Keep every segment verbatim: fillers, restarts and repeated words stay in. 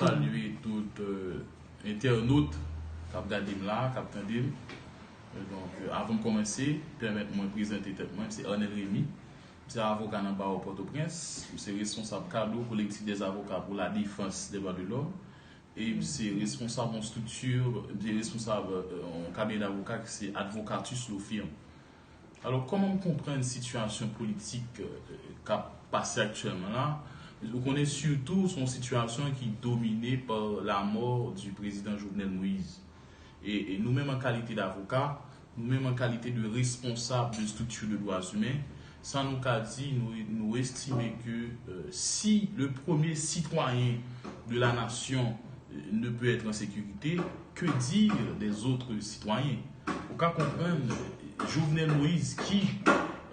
Salye tout, euh, entènot k ap gade m la, k ap tande m. Euh, donk, euh, avan m kòmanse, pèmèt mwen prezante tèt mwen. M se Arnel Remy. M se avoka nan bawo Pòtoprens. M se responsab CADHO, Collectif des Avocats pour la Défense des Droits de l'Homme. E m se responsab yon estrikti, m se responsab, euh, yon kabinè davoka ki se Advocatus Law Firm. Alò, kòman m konprann sitiyasyon politik, euh, k ap pase aktyèlman la? Ou konnen sitou se yon sitiyasyon ki domine pa lanmò di prezidan Jovenel Moïse. E, e nou menm an kalite davoka, nou menm an kalite de responsab de estrikti de dwa imen, sa nou ka di, nou, nou estime ke, euh, si le premier citoyen de la nation, euh, ne peut être en sécurité, que dire des autres citoyens? Ou ka konprann, Jovenel Moïse ki,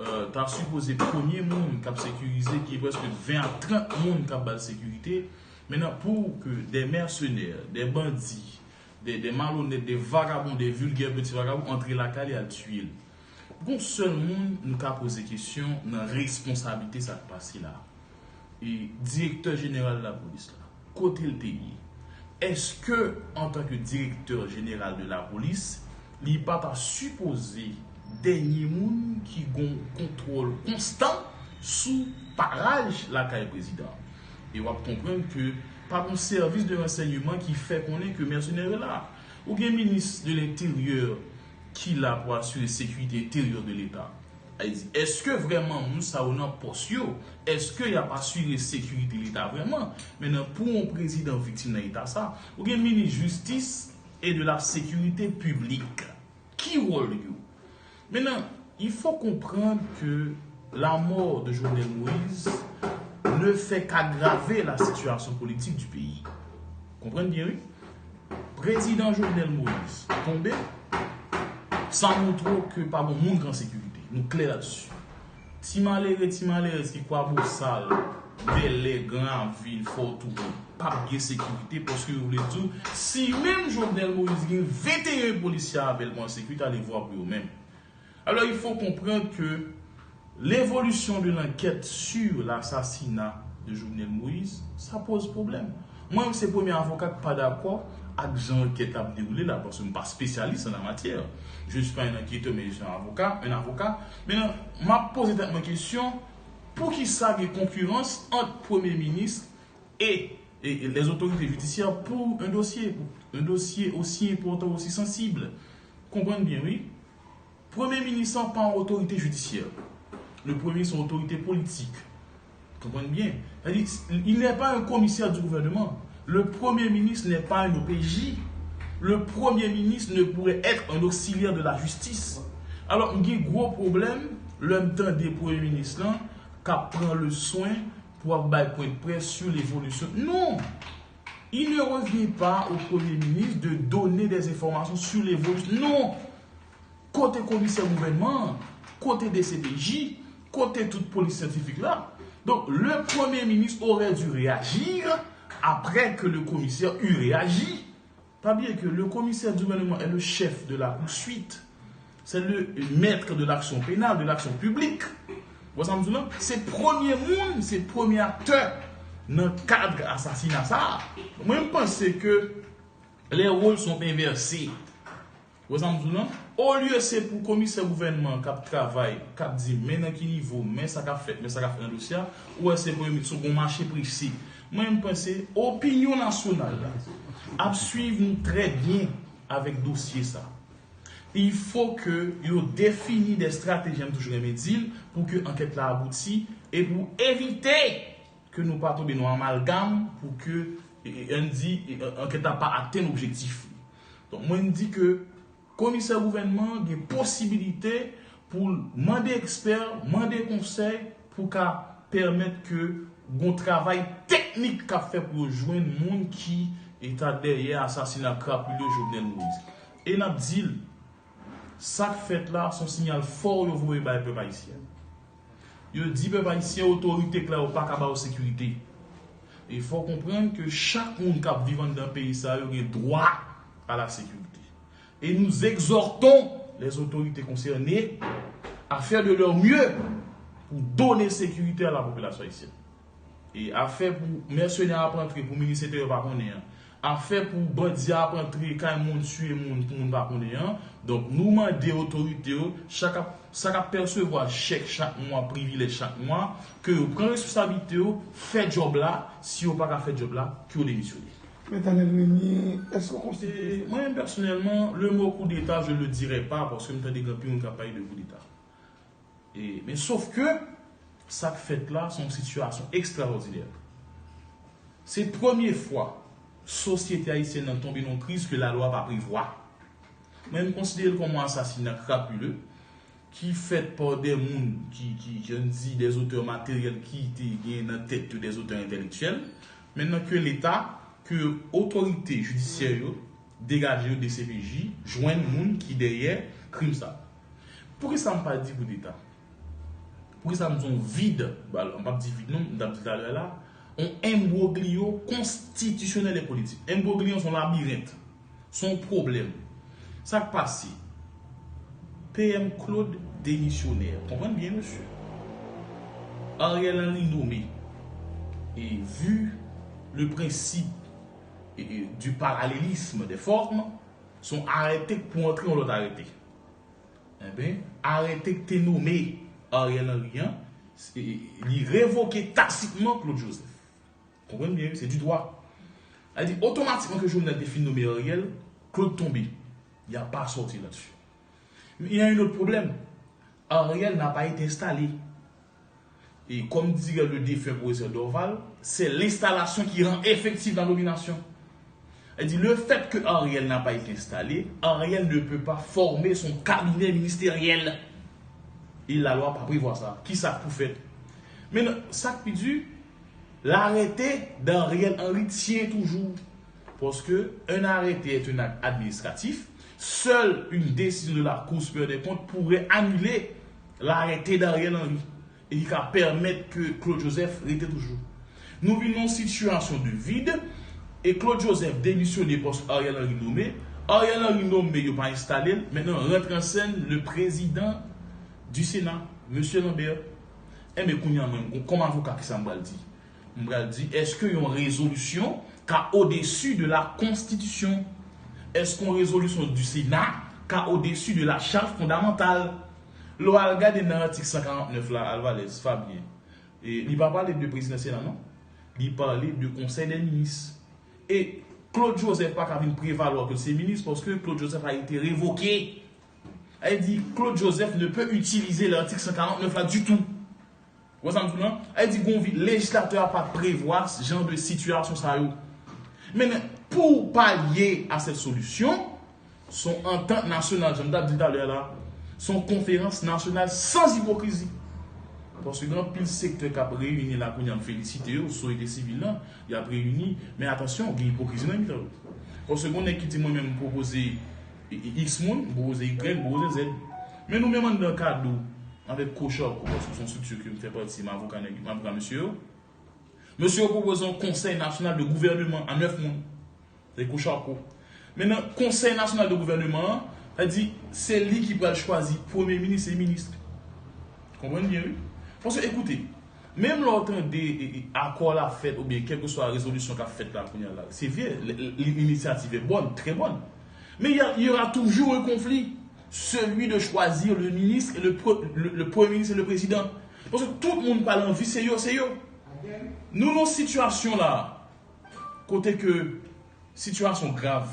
euh, ta sipoze premye moun k ap sekirize, ki prèske ven a trant moun k ap ba l sekirite, men nan pou ke de mèsenè, de bandi, de, de malonèt, de vagabon, de vilgè peti vagabon antre lakay li al tiye l. Gon sèl moun nou ka poze kesyon nan responsablite sa k pase la. E direktè jeneral lapolis la, kote l te ye? Èske, antanke direktè jeneral de lapolis, li pa ta sipoze dènye moun ki gon kontwòl konstan sou paraj lakay prezidan? E w ap konprann ke pa gon sèvis de ransèyman ki fè konnen ke mèsenè yo la. Ou gen minis de lenteryè ki la pou asire sekirite enteryè de Leta. Sa vle di, èske vrèman moun sa yo nan pòs yo? Èske y ap asire sekirite Leta vrèman? Men nan pou yon prezidan viktim nan eta sa, ou gen minis jistis e de la sekirite piblik. Ki wòl yo? Maintenant, il faut comprendre que la mort de Jovenel Moïse ne fait qu'aggraver la situation politique du pays. Konprann byen, wi. Prezidan Jovenel Moïse tonbe, sa montre ke pa gon moun ki an sekirite. Nou klè la dsi. Ti malere, ti malerèz ki Kwabosal, Bèlè, Gran Ravin, Fòtouni, p ap gen sekirite paske yo vle di w, si menm Jovenel Moïse gen venteyen polisye avè l pou an sekirite, alevwa pou yo menm. Alors, il faut comprendre que l'évolution de l'enquête sur l'assassinat de Jovenel Moïse, ça pose problème. Mwen, se premye avoka ki pa dakò ak jan ankèt la ap dewoule la, paske m pa spesyalis an la matyè. Je suis pas un enquêteur, mais je suis un avocat, un avocat. Maintenant, m ap poze tèt mwen kesyon, poukisa gen konkirans ant premye minis e, e, e les autorités judiciaires pour un dossier, un dossier aussi important, aussi sensible? Konprann byen, wi. Premye minis lan pa yon otorite jidisyè. Le premye minis se yon otorite politik. Konprann byen. Sa di, il n'est pas un commissaire du gouvernement. Le premier ministre n'est pas un O P J. Le premier ministre ne pourrait être un auxiliaire de la justice. Alò, m gen gwo pwoblèm lè m tande premye minis lan k ap pran le swen pou ap bay pwen de près sur l'évolution. Non! Il ne revient pas au Premier ministre de donner des informations sur l'évolution. Non! Kote komisè gouvènman an? Kote D C P J? Kote tout polis syantifik la? Donc, le Premier ministre aurait dû réagir après que le commissaire eut réagi. Pa bliye ke le commissaire du gouvernement est le chef de la poursuite. C'est le maître de l'action pénale, de l'action publique. Ou wè sa m di w lan? Se premye moun, se premye aktè nan kad asasina sa a. Mwen, m panse ke les rôles sont inversés. Ou wè sa m di w lan? Olye se pou komisè gouvènman k ap travay, k ap di men nan ki nivo, men sa k ap fèt, men sa k ap fèt nan dosye a, ou wè se premye minis, se yon mache prese. Mwen, m panse opinyon nasyonal la ap swiv nou trè byen avèk dosye sa. Il faut que yo defini des stratégies, m toujou renmen di l, pou ke ankèt la abouti e pou evite ke nou pa tonbe nan amalgam, pou ke, e, e, ann di, e, ankèt la pa atenn objektif li. Donk, mwen, m di ke komisè gouvènman gen posibilite pou l mande ekspè, mande konsèy pou ka pèmèt ke gon travay teknik k ap fè pou yo jwenn moun ki e ta dèyè asasina krapile Jovenel Moïse. E n ap di l, sa k fèt la, se yon siyal fò yo voye bay pèp ayisyen. Yo di pèp ayisyen otorite klè yo pa ka ba yo sekirite. E fò konprann ke chak moun k ap viv anndan peyi sa yo gen dwa a la sekirite. Et nous exhortons les autorités concernées à faire de leur mieux pour donner sécurité à la population haïtienne. E afè pou mèsenè ap antre pou minis enteryè pa konnen an. Afè pou bandi ap antre kay moun, tiye moun pou moun pa konnen an. Donk nou mande otorite yo, chak ap, sa k ap pèsevwa chèk chak mwa, privilèj chak mwa, ke yo pran responsablite yo, fè djòb la, si yo pa ka fè djòb la, ke yo demisyone. Mèt Anèl Remy, èske w konsidere... Mwen menm pèsonèlman, le mot coup d'État, je le dirais pas, paske m tande gen anpil moun k ap pale de coup d'État. E, men sof ke, sa k fèt la, se yon sitiyasyon ekstraòdinè. Se premye fwa sosyete ayisyèn nan tonbe nan yon kriz ke lalwa pa prevwa. Mwen, m konsidere l kòm yon asasina krapile ki fèt pa de moun ki, ki, jan di, des auteurs matériels ki te gen nan tèt yo des auteurs intellectuels. Mentnan ke Leta, ke otorite jidisyè yo, degaje yo, D C P J, jwenn moun ki dèyè krim sa. Poukisa m pa di koudeta? Poukisa m di yon vid? Bon, m p ap di vid non, m t ap di talè a la. Yon enbwogliyo konstitisyonèl e politik. Enbwogliyo se yon labirent. Se yon pwoblèm. Sa k pase? P M Claude demisyonè. Konprann byen, mesye. Ariel Henry nome. E vu le principe e, e, du parallélisme des formes, se yon arete k pou antre yon lòt arete. Enben, arete k te nome Ariel Henry an, se, li revoke tasitman Claude Joseph. Konprann byen, wi, se du droit. Sa di, otomatikman ke Jovenel te fin nome Ariel, Claude tonbe. Y a pa sòti la dsi. Men y a un autre problème. Ariel n'a pas été installé. Et comme dirait le défunt professeur Dorval, c'est l'installation qui rend effective la nomination. Elle dit, le fait que Ariel n'a pas été installé, Ariel ne peut pas former son cabinet ministériel. E lalwa pa prevwa sa. Kisa k pou fèt? Men sa k pi di, l'arrêté d'Ariel Henry tient toujours. Parce que un arrêté est un acte administratif. Seule une décision de la Cour supérieure des comptes pourrait annuler l'arrêté d'Ariel Henry. E ki ka pèmèt ke Claude Joseph rete toujou. Nou vin nan yon sitiyasyon de vid, e Claude Joseph demisyone paske Ariel Henry nome. Ariel Henry nome, yo pa enstale l. Mentnan, rantre an sèn, le président du Sénat, mesye Lambert. Enben, kounye a, mwen, kòm avoka, kisa m pral di? M pral di, èske yon rezolisyon ka odesi de la konstitisyon? Èske yon rezolisyon du Sénat ka odesi de la charte fondamentale? Lè w al gade nan atik san karant nèf la, Alvarez, Fabien, e li pa pale de prezidan Sena, non. Li pale de Konsèy dè Minis. E Claude Joseph pa ka vin prevalwa ke l se minis paske Claude Joseph a été révoqué. Sa vle di, Claude Joseph ne peut utiliser l'article cent quarante-neuf là du tout. Ou wè sa m di w lan? Sa vle di, gon vi, lejislatè a pa prevwa jan de sitiyasyon sa yo. Men pou palye a cette solution, se yon antant nasyonal, jan m t ap di talè a la, se yon konferans nasyonal sans hypocrisie. Paske gen anpil sektè k ap reyini la kounye a, m felisite yo, sosyete sivil lan, y ap reyini, men atansyon, gen ipokrizi nan mitan yo. Paske gon nèg ki di mwen menm m pwopoze e, e, X moun, m pwopoze Y, m pwopoze Z. Men nou menm anndan kado, avèk Kochako, paske se yon estrikti ke m fè pati, m avoka nèg, m avoka mesye yo. Mesye yo pwopoze yon konsèy nasyonal de gouvèneman a nèf moun. Se Kochako. Mentnan, konsèy nasyonal de gouvèneman an, sa di, se li ki pral chwazi premye minis e minis. Konprann byen, wi. Paske, ekoute, menm lè w tande e, e, akò la fèt oubyen kèlkeswa rezolisyon k ap fèt la kounye a la, se vre, l, l, linisyativ est bonne, très bonne. Mais il y a, il y aura toujours un conflit, celui de choisir le ministre et le, pre- le, le premier ministre et le président. Paske tout moun pral anvi se yo, se yo. Nou nan sitiyasyon la, kote ke sitiyasyon grav,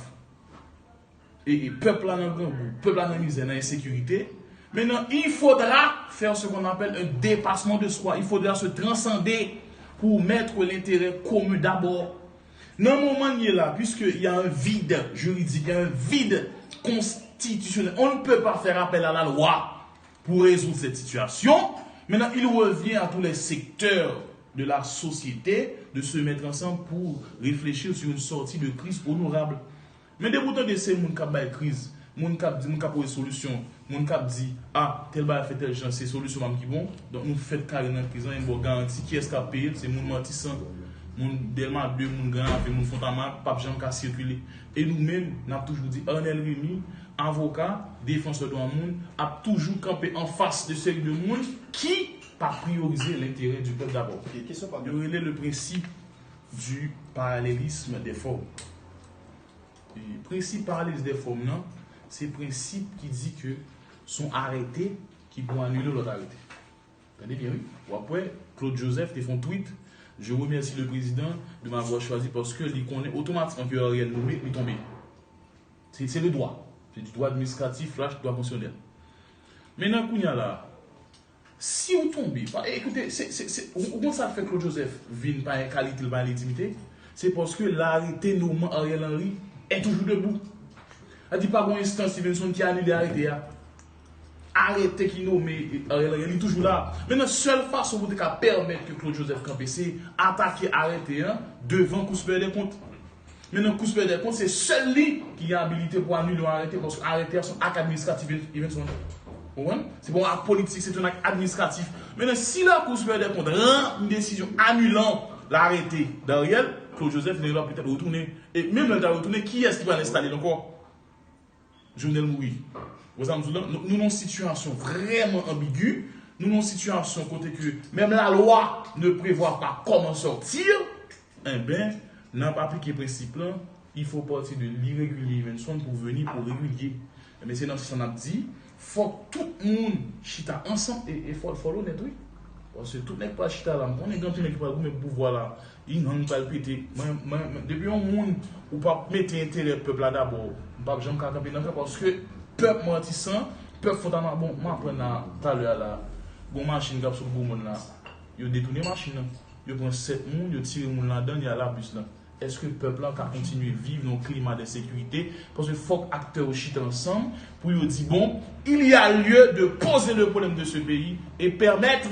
e, e pèp la nan grangou, pèp la nan mizè, nan ensekirite. Maintenant, il faudra faire ce qu'on appelle un dépassement de soi. Il faudra se transcender pour mettre l'intérêt commun d'abord. Nan moman n ye la, puisque il y a un vide juridique, il y a un vide constitutionnel, on ne peut pas faire appel à la loi pour résoudre cette situation. Maintenant, il revient à tous les secteurs de la société de se mettre ensemble pour réfléchir sur une sortie de crise honorable. Men depi w tande se moun k ap bay kriz, moun k ap di, moun k ap poze solisyon, moun k ap di, a, tèl bagay fè tèl jan, se solisyon pa m ki bon, donk nou fèt kare nan kriz lan, e m ba w garanti kiyès k ap peye l, se moun Matisan, moun Dèlma de, moun Gran Ravin, moun Fontamara, p ap janm ka sikile. E nou menm, n ap toujou di Arnel Remy, avoka, defansè dwa moun, ap toujou kanpe anfas de seri de moun ki pa priyorize lenterè di pèp dabò. Yo rele le principe du parallélisme des formes. Prensip paralelis dè fòm nan, se prensip ki di ke se yon arete ki pou anile lòt arete. Tande byen, wi. W ap wè, Claude Joseph te fè yon tweet: Je remercie le président de m'avoir choisi, paske li konnen otomatikman ke Ariel nome, li tonbe. Se, se le dwa. Se du droit administratif, slash, droit constitutionnel. Mennen kounye a la, si w tonbe, pa, ekoute, se, se, se, ou, ou konn sa k fè Claude Joseph vin pa gen kalite, l pa gen lejitimite? Se paske l'arrêté nommant Ariel Henry est toujours debout. Sa di pa gen enstans Stevenson ki anile arete a. Arete ki nome Ariel Henry, li toujou la. Mennen sèl fason pou te ka pèmèt ke Claude Joseph kanpe, se atake arete an devan Kou Siperyè dè Kont. Mennen Kou Siperyè dè Kont, se sèl li ki gen abilite pou anile yon arete, paske arete a se yon ak administratif, Stevenson. Ou konprann? Se pa yon ak politik, se yon ak administratif. Mennen si Lakou Siperyè dè Kont rann yon desizyon anilan l'arrêté d'Ariel, Claude Joseph gen dwa petèt retounen. E menm lè l ta retounen, kiyès ki pral enstale l ankò? Jovenel mouri. Wè sa m di w la, nou, nou nan yon sitiyasyon vrèman anbigi. Nou nan yon sitiyasyon kote ke menm la loi ne prévoit pas comment sortir. Enben, n ap aplike prensip lan, il faut partir de l'irrégulier Stevenson pour venir au régulier. Enben, se nan sans sa n ap di, fòk tout moun chita ansanm, e, e fò, fò l onèt, wi. Paske tout nèg pral chita la, m konnen gen anpil nèg ki pral goumen pou pouvwa la. Ing-ang pral pete. Mwen, mwen, mwen, depi yon moun, ou p ap mete enterè pèp la dabò, m p ap janm ka kanpe nan kan, paske pèp Matisan, pèp Fontamara, bon, m aprann la, talè a la, gon machin k ap sot Gwo Mòn la, yo detounen machin nan. Yo pran sèt moun, yo tire moun ladan l, y a labis lan. Èske pèp la ka kontinye viv nan yon klima densekirite? Paske fòk aktè yo chita ansanm pou yo di, bon, il y a lieu de poser le problème de ce pays et permettre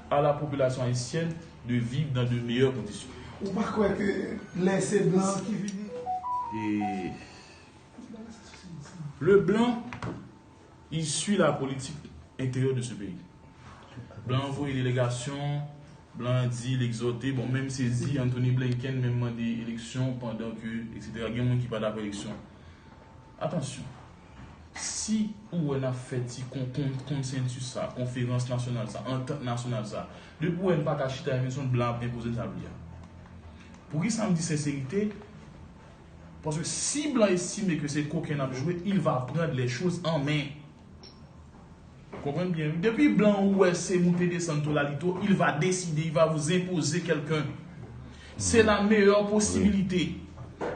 à la population haïtienne de vivre dans de meilleures conditions. Ou pa kwè ke lè se blan ki vini? E le blanc, il suit la politique intérieure de ce pays. Blan an voye delegasyon, blan an di, l egzòte, bon, menm sezi, Anthony Blinken menm mande eleksyon pandan ke, etsetera, gen moun ki pa dakò eleksyon. Atansyon, si ou wè n ap fè ti kon, kon, konsensis sa, konferans nasyonal sa, antant nasyonal sa, depi ou wè n pa ka chita, men se yon blan ap enpoze n sa l vle a. Poukisa m di senserite? Paske si blan estime ke se koken n ap jwe, il va prendre les choses en main. Konprann byen, wi. Depi blan ou wè se moute desann, tolalito, il va décider, il va vous imposer quelqu'un. C'est la meilleure possibilité.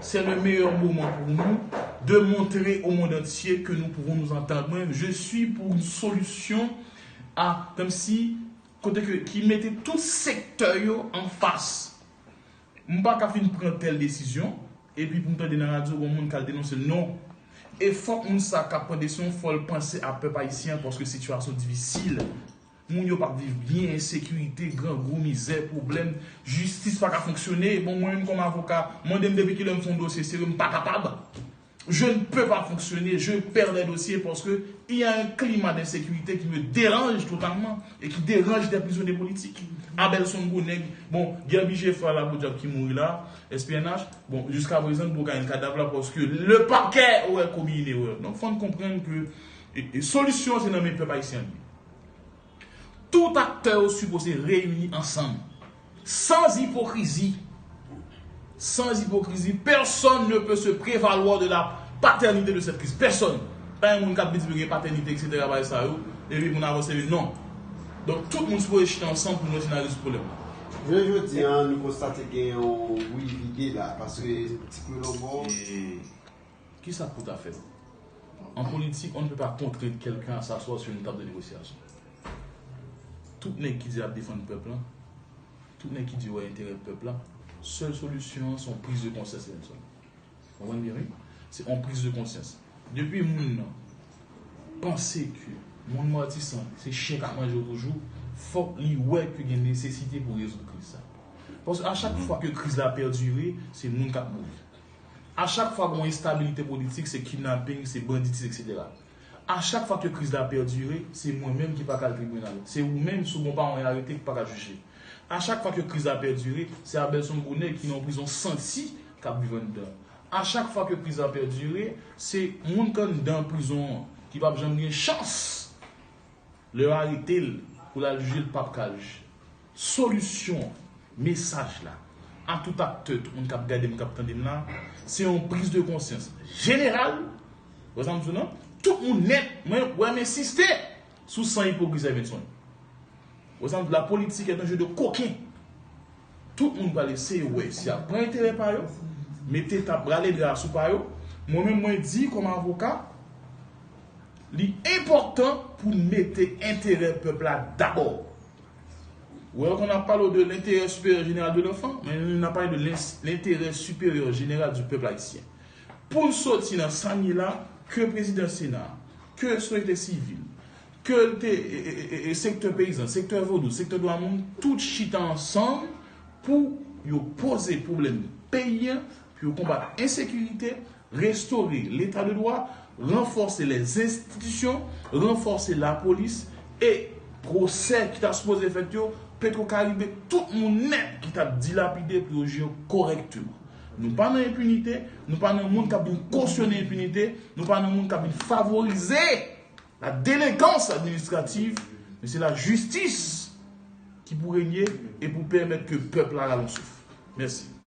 C'est le meilleur moment pour nous de montrer au monde entier que nous pouvons nous entendre. Mwen, je suis pour une solution à, comme si, kote ke, ki mete tout sektè yo an fas. M pa ka fin pran tèl desizyon, epi pou m tande nan radyo, gon moun k al denonse l. Non. E fòk moun sa k ap pran desizyon, fò l panse a pèp ayisyen an, paske sitiyasyon difisil. Moun yo p ap viv byen, ensekirite, grangou, mizè, pwoblèm, jistis pa ka fonksyone. Bon, mwen menm kòm avoka, mande m depi kilè m fè yon dosye serye, m pa kapab. Je ne peux pas fonctionner, je perds des dossiers parce que il y a un climat d'insécurité qui me dérange totalement et qui dérange des prisonniers politiques. Abelson Gonèg, bon, Guerby Geffrard, la podyab ki mouri la, S P N H, bon, jiska prezan, nou poko ka jwenn kadav la paske le parquet aurait commis une erreur. Donk, fò n konprann ke e, e, solisyon an se nan men pèp ayisyen an li ye. Tout aktè yo sipoze reyini ansanm, sans hypocrisie. Sans hypocrisie, personne ne peut se prévaloir de la paternité de cette crise. Personne. Pa gen moun k ap vin di yo gen patènite, etsetera, bagay sa yo, epi pou n avanse vin, non. Donk, tout moun sipoze chita ansanm pou nou vin rezoud pwoblèm nan. Jounen jodi a, nou konstate gen yon wi vide la, paske ti klolonbò. E kisa k pou ta fèt? En politique, on ne peut pas contraindre quelqu'un à s'asseoir sur une table de négociation. Tout nèg ki di ap defann pèp la, tout nèg ki di wè enterè pèp la, sèl solisyon an se yon priz de konsyans, Stevenson. Konprann byen, wi? Se yon priz de konsyans. Depi moun nan panse ke moun Matisan se chen k ap manje yo toujou, fòk li wè ke gen nesesite pou rezoud kriz sa. Paske a chak fwa ke kriz la pèdire, se moun k ap mouri. A chak fwa gen yon enstabilite politik, se kidnaping, se banditis, etsetera. A chak fwa ke kriz la pèdire, se mwen menm ki pa ka al tribinal. Se ou menm, si w gen yon paran arete, ki pa ka jije. A chak fwa ke kriz la pèdire, se Abelson Gonèg ki nan yon prizon santi k ap viv anndan. A chak fwa ke kriz la pèdire, se moun k anndan prizon an ki p ap janm gen chans lè yo arete l, Pou l al jije, l p ap ka al jije. Solisyon, mesaj la, a tout aktè, tout moun k ap gade m, k ap tande m la, se yon priz de konsyans jeneral. Wè sa m di w nan? Tout moun nèt, mwen, wè m ensiste sou san ipokrizi Ivenson. Wè sa m di w, la politique est un jeu de coquin. Tout moun pral eseye wè si y ap pran enterè pa yo, mete tap, rale dra sou pa yo. Mwen menm, mwen di kòm avoka, li enpòtan pou n mete enterè pèp la dabò. Wè, kon n ap pale de l'intérêt supérieur général de l'enfant, men nou n ap pale de l'in- l'intérêt supérieur général du peuple haïtien. Pou n soti nan sa n ye la, ke prezidan Sena, ke sosyete sivil, ke l te e, e, e, e, sektè peyizan, sektè vodou, sektè dwa moun, tout chita ansanm pou yo poze pwoblèm peyi a, pou yo konbat ensekirite, restore leta de dwa, ranfòse lèzinstitisyon, ranfòse lapolis, e pwosè ki ta sipoze fèt yo, Petwokaribe, tout moun nèt ki t ap dilapide pou yo jije yo kòrèkteman. Nou pa nan enpinite, nou pa nan moun k ap vin kosyone enpinite, nou pa nan moun k ap vin favorize la délinquance administrative, men se lajistis ki pou renye e pou pèmèt ke pèp la rale yon souf. Mèsi.